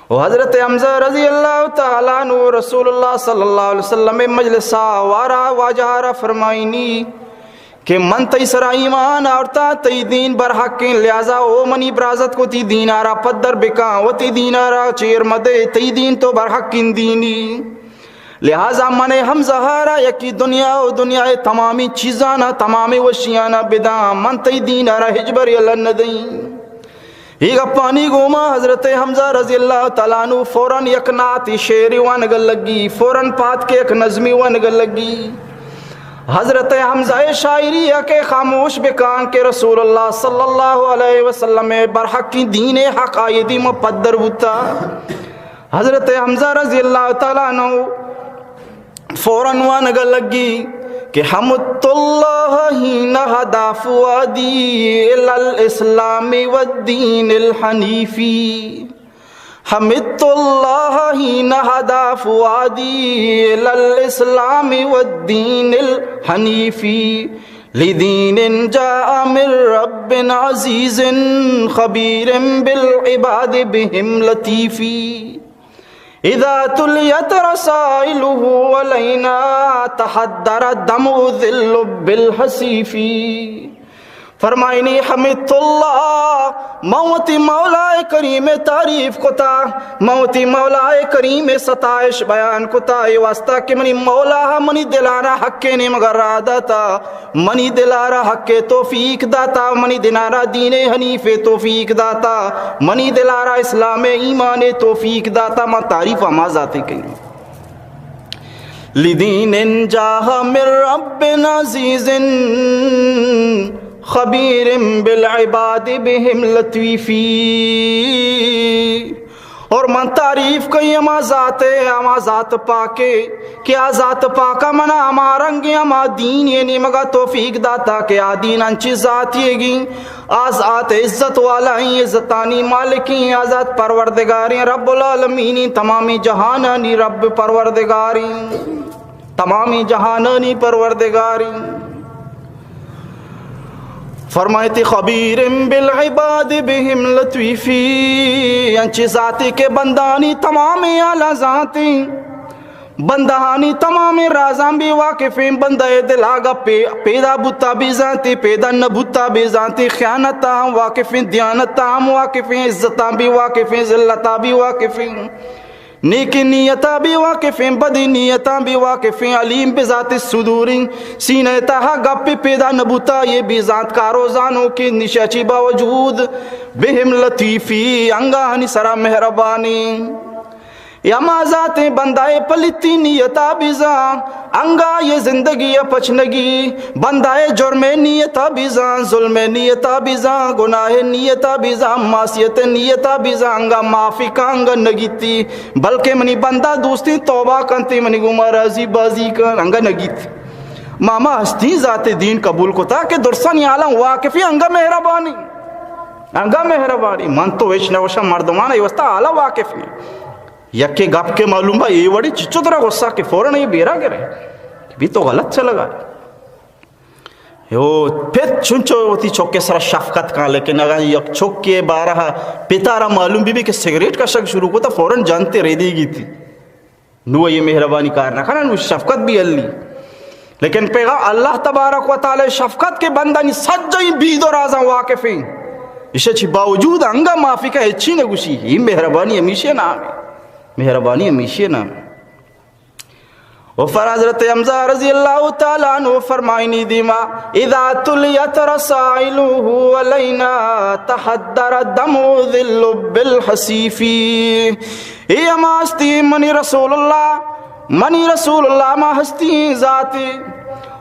و حضرت حمزہ رضی اللہ تعالیٰ عنہ رسول اللہ صلی اللہ علیہ وسلم مجلس ءَ وارا واجہ را فرمائینی کہ من تئی سرا ایمان آورتاں، تئی دین برحقیں، لہذا او منی برازتک، وتی دین ءَ را پدر بکاں، وتی دین ءَ را چیر مدے، تئی دین تو برحقیں دینی۔ لہذا من حمزہ ءَ را یکی دنیا و دنیا ءِ تمامیں چیزانا، تمامیں وشیانا بداں، من تئی دین ءَ را ہچبر یلہ ندئیں۔ اے گپانی گوما حضرت حمزہ رضی اللہ تعالیٰ عنہ فوراً یک نعتی شعری وانگ ءَ لگی، فوراً پاد کے یک نظمی وانگ ءَ لگی۔ حضرت حمزہ ءِ شاعری ءَ کہ خاموش بکاں کہ رسول اللہ صلی اللہ علیہ وسلم ءِ برحقیں دین ءِ حق آئی دیما پدر بوتا۔ حضرت حمزہ رضی اللہ تعالیٰ عنہ فوراً وانگ ءَ لگی کہ حمدت اللہ حین ہدا فؤادی الی الاسلام والدین الحنیفی۔ حمدت اللہ حین ہدا فؤادی الی الاسلام والدین الحنیفی۔ لدین جاء من رب عزیز خبیر بالعباد بهم لطیفی۔ اذا تلیت رسائله علینا تحدر دمع ذل بالحصیف۔ فرمائنی، حمدت اللہ، من وتی مولا کریم تعریف کتا، من وتی مولا کریم ستائش بیان کتا، اے واسطہ کہ منی مولا منی دلانا حق نیمگا راہ داتا۔ منی دل ءَ را حق ءِ توفیق داتا، منی دل ءَ را دین حنیف ءِ توفیق داتا، منی دل ءَ را اسلام ءِ ایمان ءِ توفیق داتا۔ من تعریف ہما ذات ءِ کنیں۔ لدین جاء من رب عزیز خبیر بالعباد بهم لطیفی۔ اور من تعریف کئی ہما ذات ءِ، ہما ذات پاک ءِ کہ آ ذات پاک ءَ منا ہما رنگ ءَ ہما دین ءِ نیمگا توفیق داتا کہ آ دین انچیں ذاتے گی، آ ذات عزت والا ایں، عزتانی مالک ایں، آ ذات پروردگار ایں، رب العالمین ایں، تمامیں جہانانی رب پروردگار ایں، تمامیں جہانانی پروردگار ایں۔ فرمائیتی، خبیر بالعباد بهم لطیفی، انچیں ذاتے کہ بندہانی تمامیں حالاں زانت ایں، بندہانی تمامیں رازاں بی واقف ایں، بندہ ءِ دل ءَ گپے پیدا بوتا بی زانت ایں، پیدا نہ بوتا بی زانت ایں، خیانت ءَ ہم واقف ایں، دیانت ءَ ہم واقف ایں، عزتاں بی واقف ایں، ذلت ءَ بی واقف ایں۔ نیکیں نیتاں بی واقف ایں، بدیں نیتاں بی واقف ایں، علیم بذات الصدور ایں، سینہ ءِ تہا گپے پیدا نہ بوتا، اے بی زانتکار و زانوکیں، ایشی چی باوجود بهم لطیفی، انگاہانی سرا مہربان ایں۔ اے ہما ذات ایں بندہ ءِ پلیتیں نیت ءَ بزاں، انگا اے زندگی ءِ پچنگی، بندہ ءِ جرمیں نیت ءَ بزاں، ظلمیں نیت ءَ بزاں، گناہیں نیت ءَ بزاں، معصیتیں نیت ءَ بزاں، انگا معافی کاں، انگا نگیتی، بلکہ منی بندہ دوستیں توبہ کنت، منی گوما رازی بازی کن، انگا نگیت۔ ما ہما ہستیں ذات ءِ دین قبول کتا کہ درسانی حالاں واقف ایں، انگا مہربان ایں، انگا مہربان ایں۔ من تو ہچ نہ گوشاں، مردمان ءِ واسطہ حالا واقف ایں۔ یکے گپ کہ معلوم با، اے وڑی چچو ترا غصہ کہ فوراً اے بیرا گرے۔ بھی تو غلط چلگا۔ یو پت چنچو وتی چک ءِ سرا شفقت کاں، لیکن اگاں یک چک ءِ بارہ پتا را معلوم بی بی کہ سگریٹ کشگ شروع کو، تو فوراً جنت ءُ ریدی گیتی۔ نو اے مہربانی کار نہ کناں، نو شفقت بی ہلی۔ لیکن پیغام اللہ تبارک و تعالی شفقت کہ بندانی سجہیں بید و رازاں واقف ایں۔ ایشی چی باوجود انگا معافی کا ہچی نہ گوشی۔ اے مہربانی ہمیشی نام ایں۔ مہربانی ہمیشی نام ایں۔ و فر حضرت حمزہ رضی اللہ تعالی عنہ فرمائنی دیما، اذا تلیت رسائله علینا تحدر دمع ذل بالحصیف۔ اے ہما ہستی منی رسول اللہ، منی رسول اللہ ہما ہستی ذاتے،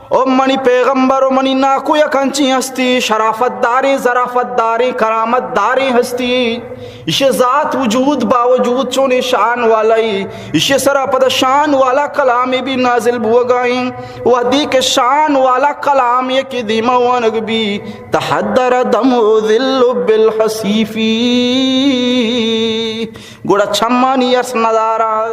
او منی پیغمبر و منی ناکو یک انچیں ہستی، شرافت داریں، ظرافت داریں، کرامت داریں ہستی۔ ایشی ذات وجود باوجود چونیں شان والا ایں، ایشی سرا پدا شان والا کلامے بی نازل بوگا ایں۔ وہدی کہ شان والا کلام یکے دیما وانگ بی، تحدر دمع ذل بالحصیف، گڑا چمانی ارس ندارا۔